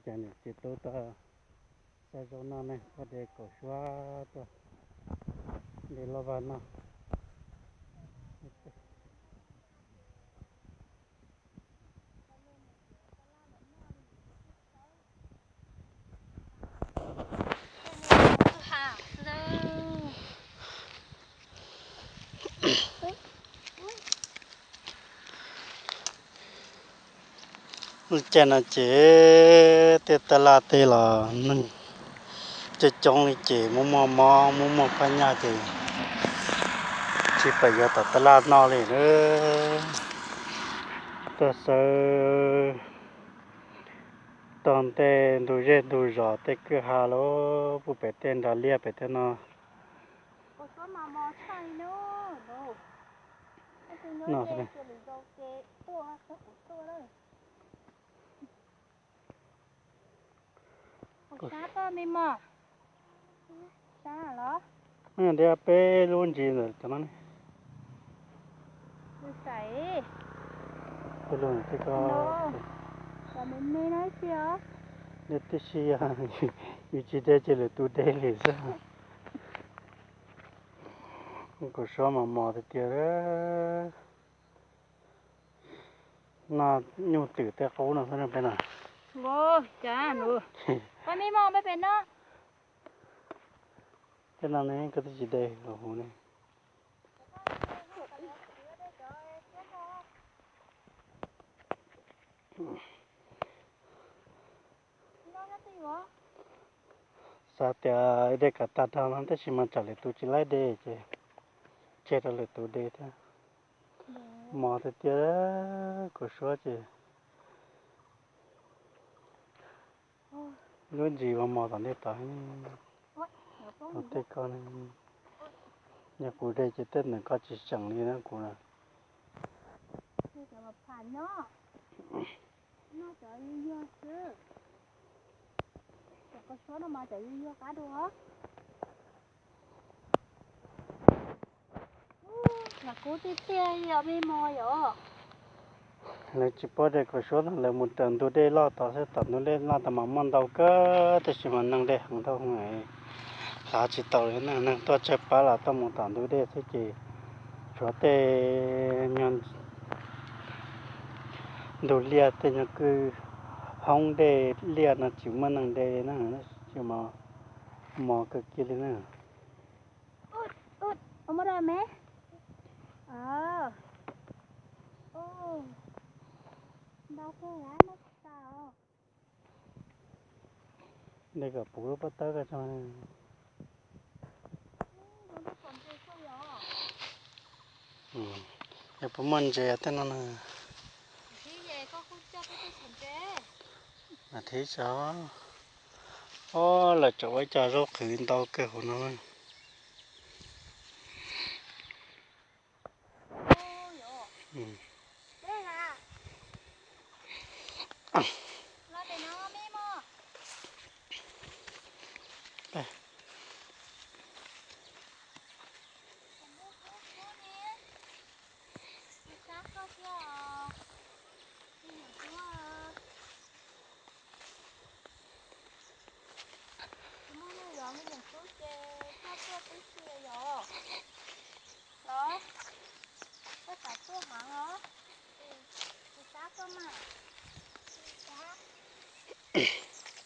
Ces niam txiv tub tuaj xa zaub noj ne, tuaj de kaum suab tuaj de loj vag noj. Lub caij no ces tej taj laj tej los neeg coob coob li ces muaj muaj mob muaj muaj phab nyaj ces tsis pom yuav tom taj laj noj li lawm. Tuaj xawb tog ntej ntug zej ntug zos tej kwj ha lauj, puag pem tej nras liaj pem tej no. No xwb. Kuv sab toj me mos. Sab los? Ntiab peb lub ntsis ntawm cov no ne. Peb lub ntawm tej ko. Cov me me no tib si os. Tib si, yus tsis de ces lwm tus de lawm xwb. Kuv suab mos mos tiag tiag. Noj nyuj twm tej qub no xwb peb no. Cas, pab me mos peb pem no. Tej no ne koj twb tsis de los huv ne. Xav tias de kom tag nrho no tab sis mas tsam lwm tus tsis laib de ces tseg rau lwm tus de thiab. Mos tiag tiag, kuv suab ces lub ntsis mos mos tom ntej tod. Tej ko, yog kuv de ces tej ntawm ko tsis seem li na kuv na. Lawv tsis paub de kaum suab no, lawv mus raws ntug dej loj tod xwb, tom ntug dej loj tod mas muaj ntau kawg tab sis mas neeg dej heev dhau, hlav tsis tau li na. Neeg tuaj tsawg pab los tuaj mus tom ntug dej xwb ces tshuav tej nyuag ntug liaj tej nyuag kwj hoob dej liaj no tsis muaj neeg de li na, tab sis mas mos kawg kiag li na. De kom puv lub pob tawb ko tso. Yog puas muaj ntses tej no na? Mas thib tso. Ob, lawv tseem ua ib co zaub qhwv ntau kawg hauv no. Muaj me nyuam tub ces koj tuaj tib si yom? Los, koj xav tuaj heev os? Kuv sab koj mas. Kuv sab,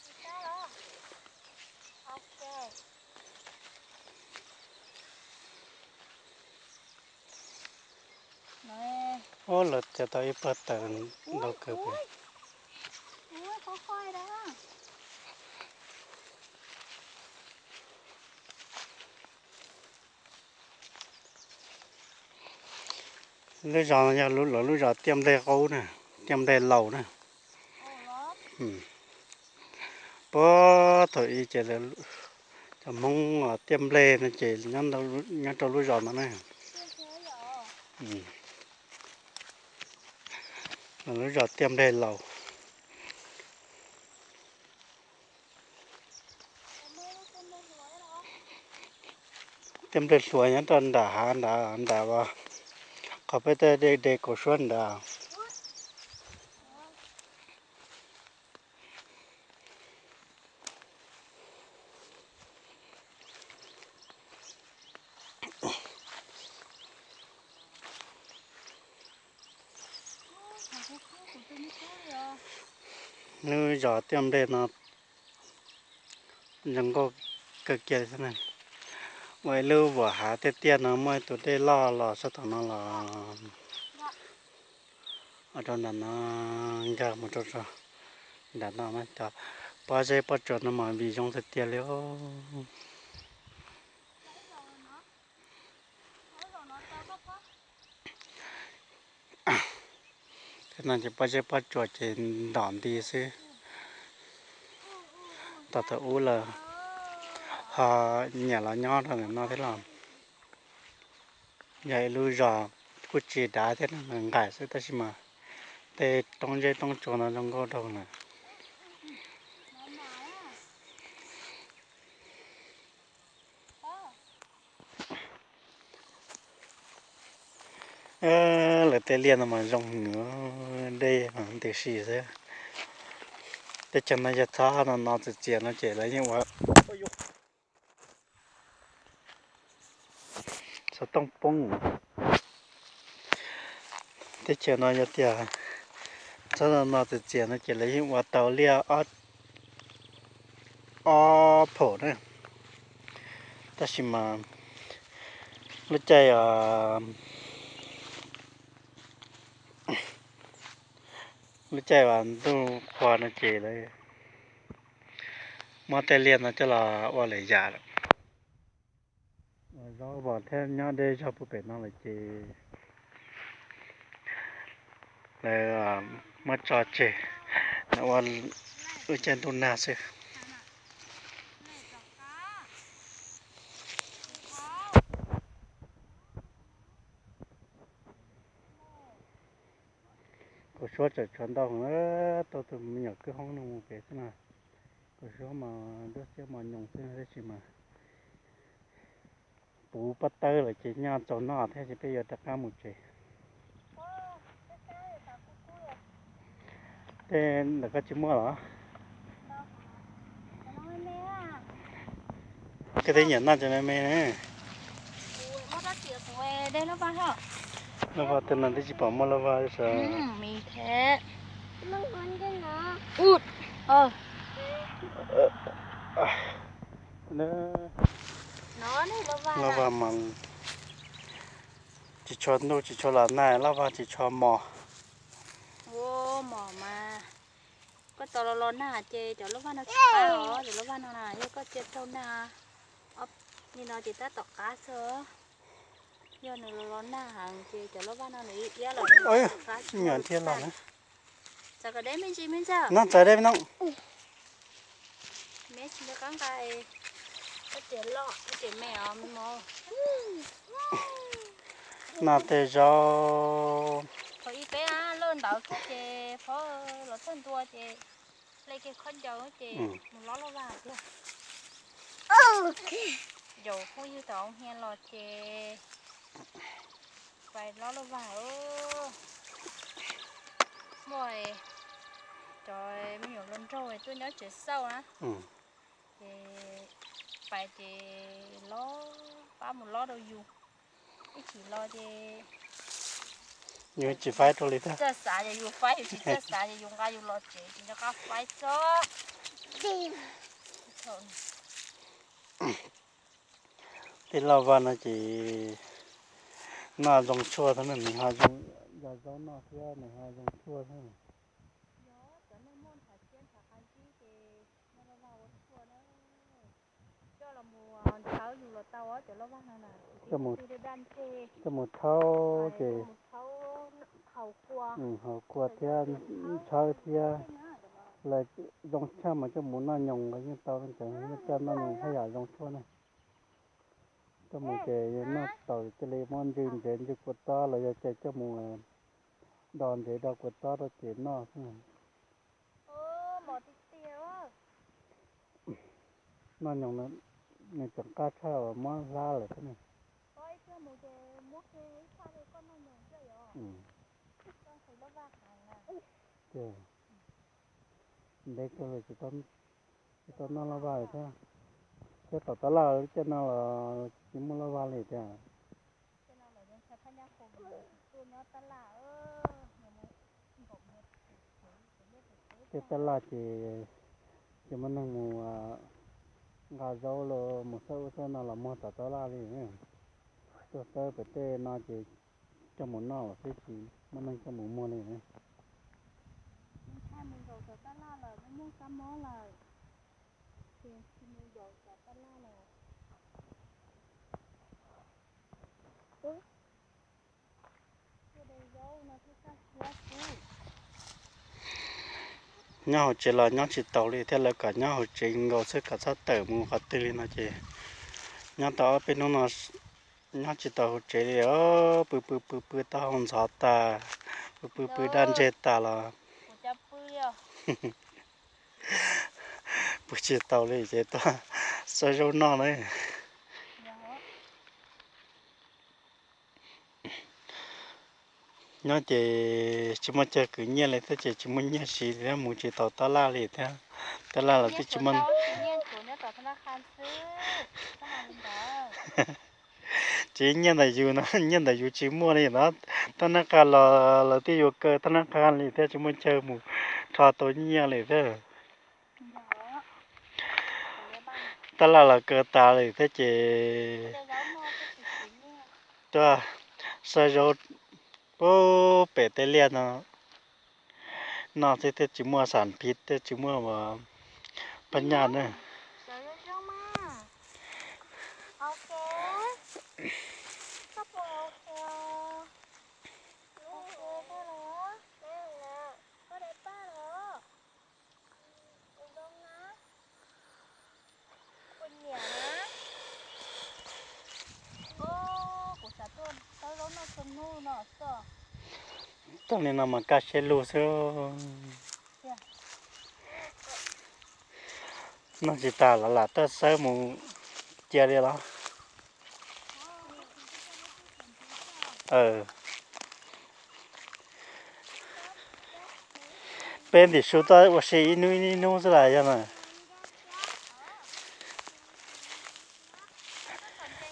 kuv sab los? Ok. Ub, lawv tiav tau ib pawg tawm ntau kawg pem. Lub zos no yog lawv lub zos tiaj nplej qub na, tiaj nplej laus na. Puag thaum ub ces cov Hmoob tiaj nplej no ces nyob rau lub zos no na. Lub zos tiaj nplej laus. Tiaj nplej hluas nyob rau nram hav nrad, nram qhov peb tej de kaum suab nrad. Lub zos Tiaj Nplej no zoo nkauj kawg kiag li thiab na. Ua ib lub vuam hav tiaj tiaj no muaj ib tus dej loj los sab tom no los ua rau nram no nkag mus rau nram no mas cov pob zeb pob tsuas no mas vim zoo tiag tiag li os. Tej no ces pob zeb pob tsuas ces ntom nti xwb. Tom thaum ub lawm ho nyiam los nyob rau ntawm no thiab los. Yog ib lub zos kuj tsis dav thiab, nqaim xwb tab sis mas tej roob zeb roob tsuas no zoo nkauj dhau lawm. Lawv tej liaj no mas zoo heev, dej ntws si xwb. Teb chaws no yog txhob no no txias txias no ces lawv yeej ua xov tooj poob. Teb chaws no yog tias txhob no no txias txias no ces lawv yeej ua tau liaj ob phaum na. Tab sis mas lub caij lub caij uas ntuj qhua no ces lawv muab tej liaj no coj los ua lwm yam lawm. Ua zaub vos thiab nyob deb zog puag pem no lawm ces lawv muab tso tseg, lawv ua lub caij ntuj nag xwb. Kuv suab tseem tshuav ntau heev, tau tus me nyuam kwj hoob no mus pem xwb na. Kuv suab mas nruab siab mos nyoos xwb tab sis mas puv pob tawb lawm ces nyaj txaus noj thiab ces peb yuav rov qab mus tsev. Tej ntawm koj tsis muaj los? Koj twb nyiam noj cov me me na. Lub vag tej no twb tsis pom muaj lub vag li sas. Lub vag mas tsis tshua ntuj tsis tshua los nag, lub vag tsis tshua mos. Ua mos mas koj tau los los nag ces cov lub vag no tsis qab os, cov lub vag no na yog koj cia raug nag li no ces tab tom qab xwb. Yog nws los los nag heev ces cov lub vag no nws iab los nag thiab los na. Txawv kom deb me ntsis me ntsa. No txawv deb no. Me tsis nqa qab nqa, koj tias loj koj tias me os me mos. No tej zaub. Thaum ub peb loj ntawd kiag ces phob los txog ntua ces hle kiag khaub ncaws ces mus lob loj vag tiag. Yaum phooj ywg tom hauv hia los ces pais lob loj vag. Muaj cov me nyuam hluas nraug tuaj nyob tsev xauj na, ces pais ces lob pab mus lob rau yus. Ib chim los ces yus tsis faib rau li thiab. Txawj xav ces yus faib, yus tsis txawj xav ces yus nqa yus los tsev tsis nco qab faib txog. Tej loj vag no ces noj zoo tshuaj thiab, nws ho zoo, yog zaub noj thiab nws ho zoo tshuaj thiab. Coj mus thaub ces haus kua thiab tshawb thiab, lawv zoo tshaj mas coj mus noj nyoos los yeej tau, coj noj nyoos haj yam zoo tshuaj ne. Coj mus ces noj tau cia li muab ntsw ntsev ntsw kua txob los yog ces coj mus do ntsev do kua txob rau ces noj xwb. Noj nyoos nws tseem qab tshaj uas muab hlab lawm thiab ne. Ntev kawg li tsis tau noj loj vag li thiab. Thiab tom tab laj lub caij no los tsis muaj loj vag li tiag. Tej tab laj ces tsis muaj neeg mus nqa zaub los mus xawb ub xawb no los muag tom tab laj li. Tuaj xawb pem tej no ces coj mus noj xwb tsis muaj neeg coj mus muag li. Mus zaum tom tab laj lawm, muaj kab mob lawm, ces tsis mus zaum tom tab laj lawm. Nyob hauv tsev los nyob tsis taus li thiab, lawv kom nyob hauv tsev nkaus xwb, kom txhob tawm mus qhov twg li no ces nyob tau ob peb hnub no nyob tsis tau hauv tsev li os. Pw pw pw pw taub hau ntxhov tas, pw pw pw daj ntseg tas los pw tsis tau li ces tuaj xawb zaub noj na. Nyob ces tsis muaj chaw khwv nyiaj li thiab ces tsis muaj nyiaj siv thiab, mus tsis tau tab laj li thiab. Tab laj los twb tsis muaj. Tsis nyiaj ntawm yus no, nyiaj ntawm yus tsis muaj li no. Tab nab qa los lawv twb yuav kaw tab nab qa li thiab, tsis muaj chaw mus rho tau nyiaj li thiab. Tab laj los kaw tas li thiab ces tuaj xawb zaub pub pem tej liaj no noj xwb thiab, tsis muaj xam phiv thiab, tsis muaj phab nyaj na. Tag li no mas kaj siab lug xwb. Noj tsis tas los lam tuaj xawb mus cia li los. Peb ntim su tuaj ua si ib hnub ib hnub xwb las yog na.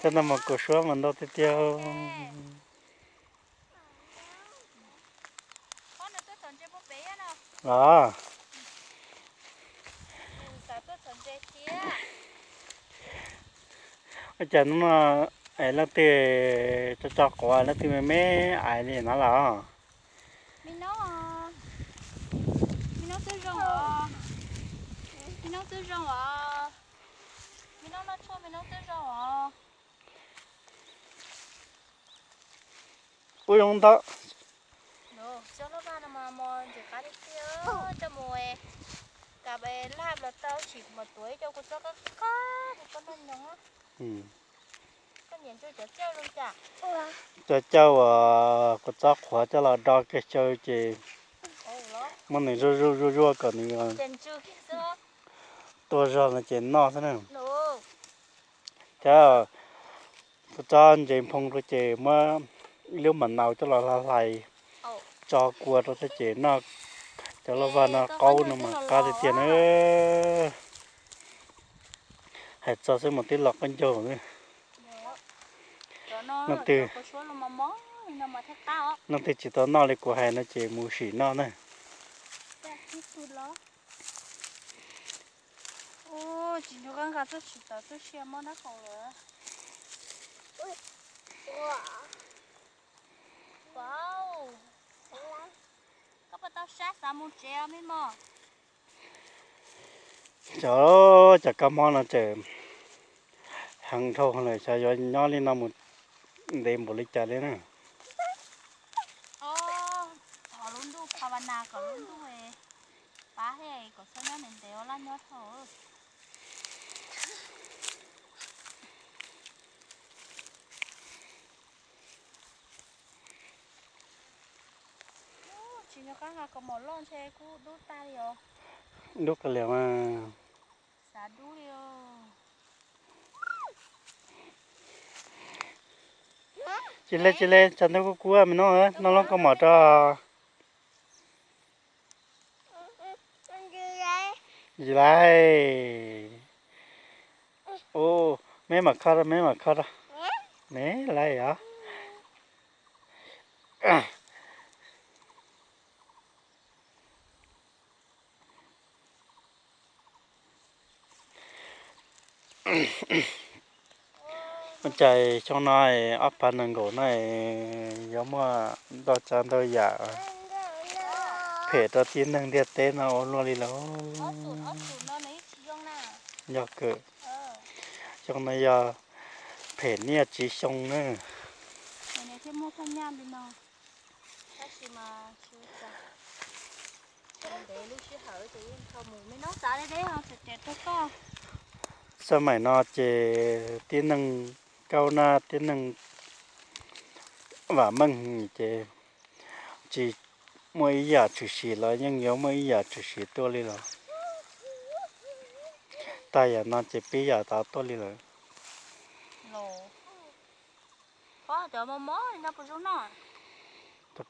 Cov no mas kuv suab mas ntau tiag tiag. Ua cas hnub no es leej twg tso tso quav, leej twg me me ais li no los? Ua zoo ntau. Cov cauj uas kuv txob qhuav coj los do kiag xyaw ces muab nws zuaj zuaj zuaj zuaj kom nws tuaj zog no ces noj xwb na. Cov kuv txob ntses nphoo rau ces muab ib lub mam nau coj los hlais hlais tso kua rau thiab ces noj. Cov lauj vag no qaub no mas qab tiag tiag na. Hais txog xwb mas twb los qaub ncaug. Leej twg, leej twg tsis tau noj li kuv hais no ces mus sim noj na. Cov, cov kab mob no tseem heev dhau lawm, xyov yuav nyob li no mus ntev npaum li cas li na. Tsis nco qab nqa kaus mom loj ntshe kuj dub tag li os. Dub qis liam mas. Xav dub li os. Cia li, cia li, tsaus ntuj kub kub me nub, noj lub kaus mom tso. Yim laiv. Ub, me mam kho rau, me mam kho rau. Me laiv os. Ua cas xyoo no ob phav nees nkaum no yuav muaj ntau tsav ntau yam phem rau tib neeg ntiaj teb no ua luaj li lawm. Yog kawg, xyoo no yog phem niaj tsis xyoo na. Xab maim no ces tib neeg kaub nab tib neeg vam meej ces tsis muaj ib yam tshwm sim los yeej yuav muaj ib yam tshwm sim tuaj li los. Tag yam no ces pib yam tod tuaj li lawm. Rau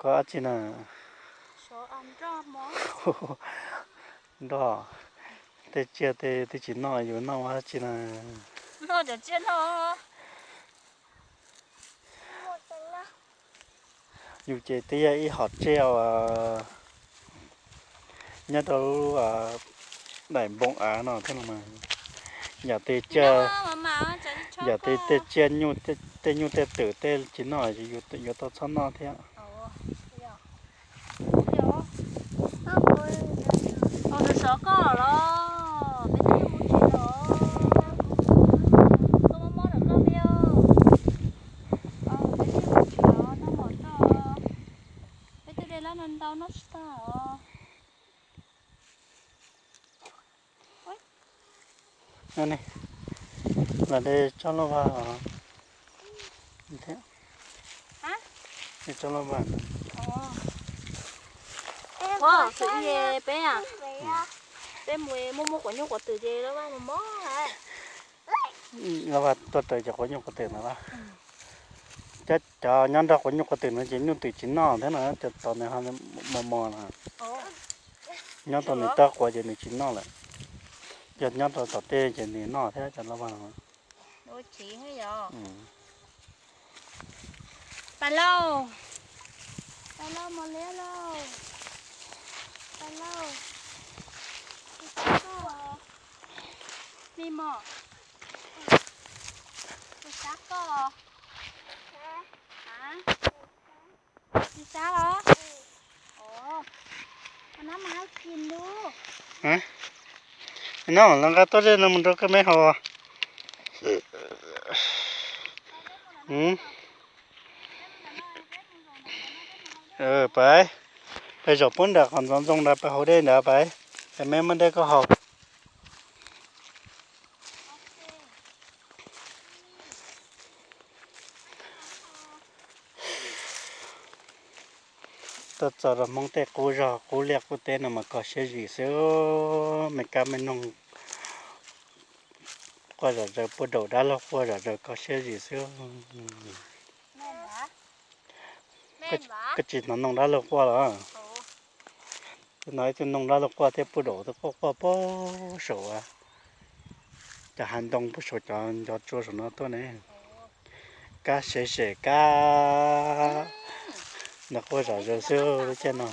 koj dab tsi na? Nroj, tej tsiaj tej twb tsis noj yus noj ua dab tsi na? Yus ces twb yog ib hom tsiaj uas nyob rau lub daim npoo av no thiab no mas, yam twg, yam twg tej tsiaj nyuj tej twm tej tsis noj yuav tau txhob noj thiab. Los de tsob lauj vag os. De tsob lauj vag. Peb, peb mus muab muab quav nyuj quav twm ces lauj vag mos mos. Lauj vag tuaj raws cov quav nyuj quav twm no las. Cov nyob nrog quav nyuj quav twm no ces nyuj twm tsis noj thiab no, cov tod nws ho mos mos no. Nyob rau nws tawb quav ces nws tsis noj lawm. Yog nyob rau tom tej ces nws noj thiab cov lauj vag no. Pais lauj, pais lauj, mos liab lauj, pais lauj. Me mos, kuv sab koj. Tsis sab los? No los nqa tuaj zej no mus rau koj me haus. Pais, pais zaum pub nram qhov ntxoov ntxoo nrad pais haus dej ntawd pais, es me muab dej koj haus. Tuaj txog rau Hmoob tej qub zog qub liaj qub teb no mas kho siab zim xwb, me kab me noog quaj zom zaws, puag daum dab laug quaj zom zaws kho siab zim xwb. Koj tsis hnov noog dab laug quaj los? Hnov ib tug noog dab laug quaj thiab puag daum tus quaj quaj puag saum cov hav ntoo puag saum cov ncov tsua saum no tuaj ne. Kab sev sem kab, nws quaj zom zaws xwb lub caij no.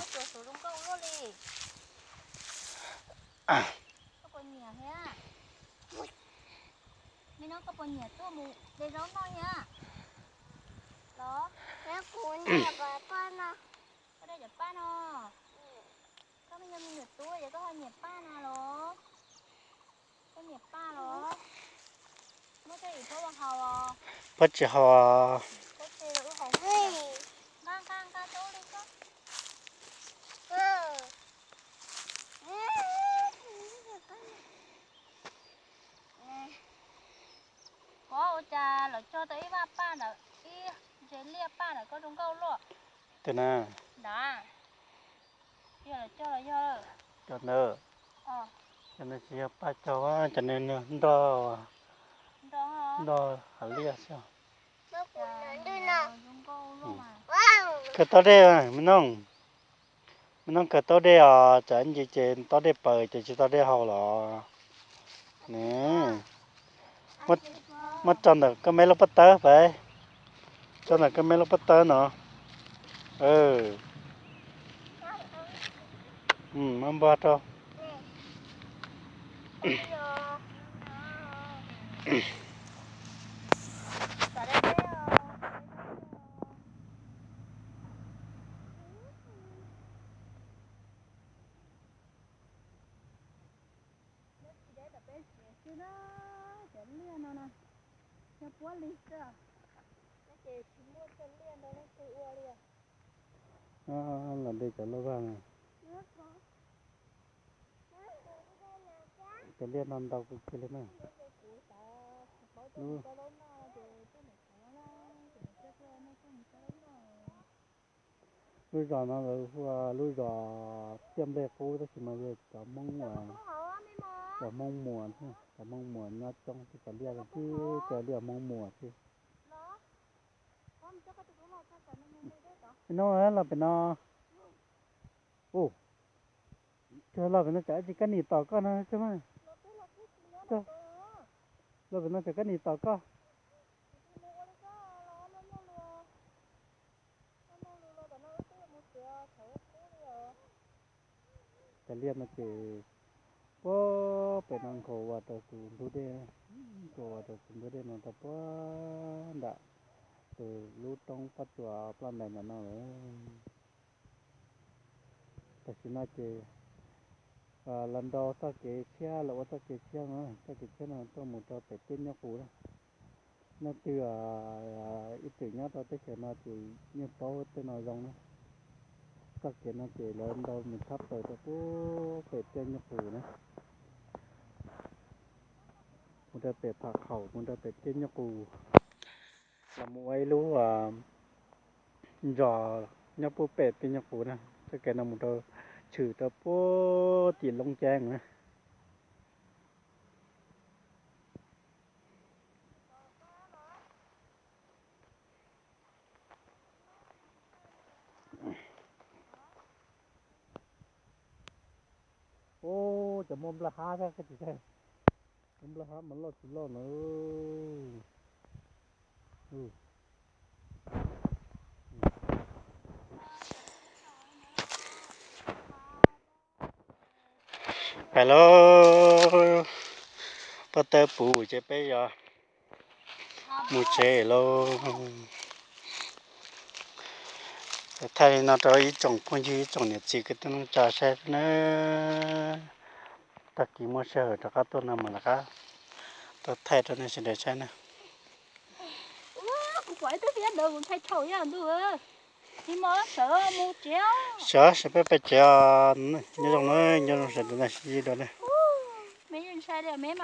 Koj dai cov paj no, koj me nyuam tub es koj ho nyiam paj no los? Koj nyiam paj los? Muab coj ib pob los haus os. Pob tsis haus. Nqa nqa nqa tau li koj. Koj ua cas lawv cog tau ib vaj paj ntawm ib ntses liaj paj ntawm koj zoo nkauj luaj. Tus na. Ntawd. Yog lawv cog los yog? Cov ntawd. Cov ntawd tsis yog paj cog, cov ntawd nroj, nroj hav liaj xwb. Kawg tau dej me noog. Me noog kawg tau dej os, tsam ib ntsis ces tau dej paws ces tsis tau dej haus los. Muab tso ntawm koj me lub pob tawb pais, tso ntawm koj me lub pob tawb no. Muab npog rau. Nyob tsis deb tom peb tsev xwb na, cov liaj no no, yog puab li xwb, ces tsis muaj cov liaj ntau leej twg ua li. Los de cov lauj vag no. Cov liaj no ntau kawg kiag li na. Lub zos no lawv hu ua lub zos Tiaj Nplej Qub tab sis mas yog cov Hmoob, cov Hmoob Muas, cov Hmoob Muas nyob coob, cov liaj, cov liaj Hmoob Muas xwb. No los pem no. Ua, los pem no tsam tsis kab nim tom koj no tsis mas. Los pem no tsam kab nim tom koj. Cov liaj no ces puag pem no nkhaus vas rau tus ntug dej, nkhaus vas rau tus ntug dej no rau puag nram tus lub roob pob tsuas ploj ntais ntawm no lawm. Tam sim no ces los nrau txoj kev tshiab, los ua txoj kev tshiab no, txoj kev tshiab no tuaj mus rau pem Tiaj Nyuj Qus na. Leej twg ib txwm nyob rau teb chaws no ces yeej paub tej no zoo na. Txoj kev no ces lawv nrau mus thab plaws rau puag pem Tiaj Nyuj Qus na, mus rau pem Pham Khaum, mus rau pem Tiaj Nyuj Qus, los mus ua ib lub zos nyob puag pem Tiaj Nyuj Qus na. Txoj kev no mus rau tshwm rau puag tim Loob Ceeb na. Ub, cov muaj nplaj hab thiab koj tsis saib, cov nplaj hab mas loj tsis loj na. Pais lauj, pob tawb puv ces peb yuav mus tsev lauj. Thaij li no rau ib tsoom phooj ywg ib tsoom niam txiv kwv tij neej tsa saib na. Tag kis muaj sij hawm rov qab tuaj no mas rov qab tuaj thaij rau nej sawv daws saib na. Kuv pom ib tug fiab ntawd kuv ntshai tshau ib yam ntuj. Sawv, sawv peb pais tsev os. Nyob zoo na, nyob zoo sawv daws na, sib ntsib dua na. Me yeej ntshai li me mas.